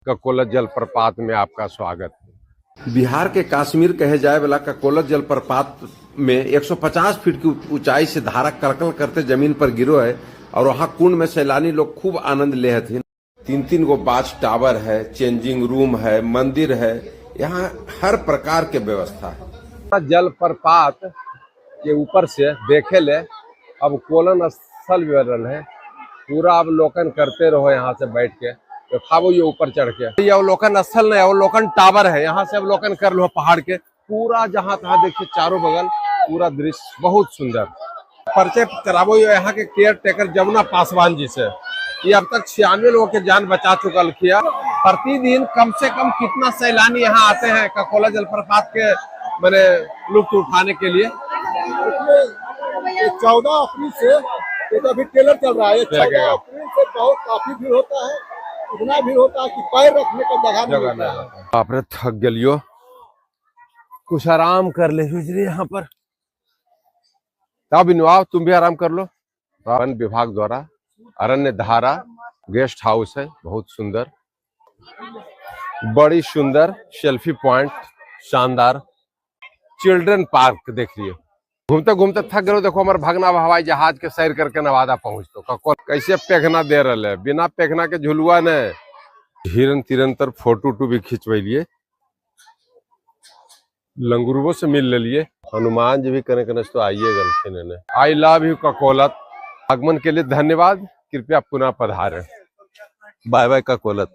ककोलत जलप्रपात में आपका स्वागत है। बिहार के कश्मीर कहे जाए वाला ककोलत जलप्रपात में 150 फीट की ऊंचाई से धारा कलकल करते जमीन पर गिरो है और वहाँ कुंड में सैलानी लोग खूब आनंद ले हथिन। 3-3 गो बाज टावर है, चेंजिंग रूम है, मंदिर है, यहाँ हर प्रकार के व्यवस्था है। जलप्रपात के ऊपर से देखे ले अब कोलन स्थल विवरण है पूरा। अवलोकन करते रहो यहाँ से बैठ के, तो खाबो ये ऊपर चढ़ के। ये अवलोकन स्थल नहीं, अवलोकन टावर है। यहाँ से अवलोकन कर लो पहाड़ के पूरा, जहाँ तहाँ देखिए चारों बगल पूरा दृश्य बहुत सुंदर। परिचय कराबो ये यहाँ के केयर टेकर जमुना पासवान जी से। ये अब तक 96 लोगों के जान बचा चुका किया। प्रतिदिन कम से कम कितना सैलानी यहाँ आते हैं ककोलत जलप्रपात के मैंने लुत्फ उठाने के लिए? 14 अप्रैल से ये तो अभी टेलर चल रहा है। 14 अप्रैल से बहुत काफी भीड़ होता है, इतना भीड़ होता है कि पैर रखने का जगह नहीं होता है। बाप रे थक गलियो, कुछ आराम कर ले यहाँ पर। तब आओ तुम भी आराम कर लो। वन विभाग द्वारा अरण्य धारा गेस्ट हाउस है, बहुत सुंदर, बड़ी सुंदर सेल्फी पॉइंट, शानदार चिल्ड्रन पार्क देख लिए। घूमते घूमते थक गए। देखो हमारे भगना हवाई जहाज के सैर करके नवादा पहुंच तो कैसे पेखना दे रहे है, बिना पेखना के झुलुआ ने। हिरन तिरन तर फोटो टू भी खिंचवैलिए, लंगुरबो से मिल लिए। हनुमान जी भी कने कने तो आइए गलखिन। I love you Kakolat. आगमन के लिए धन्यवाद, कृपया पुनः पधारे। Bye bye Kakolat.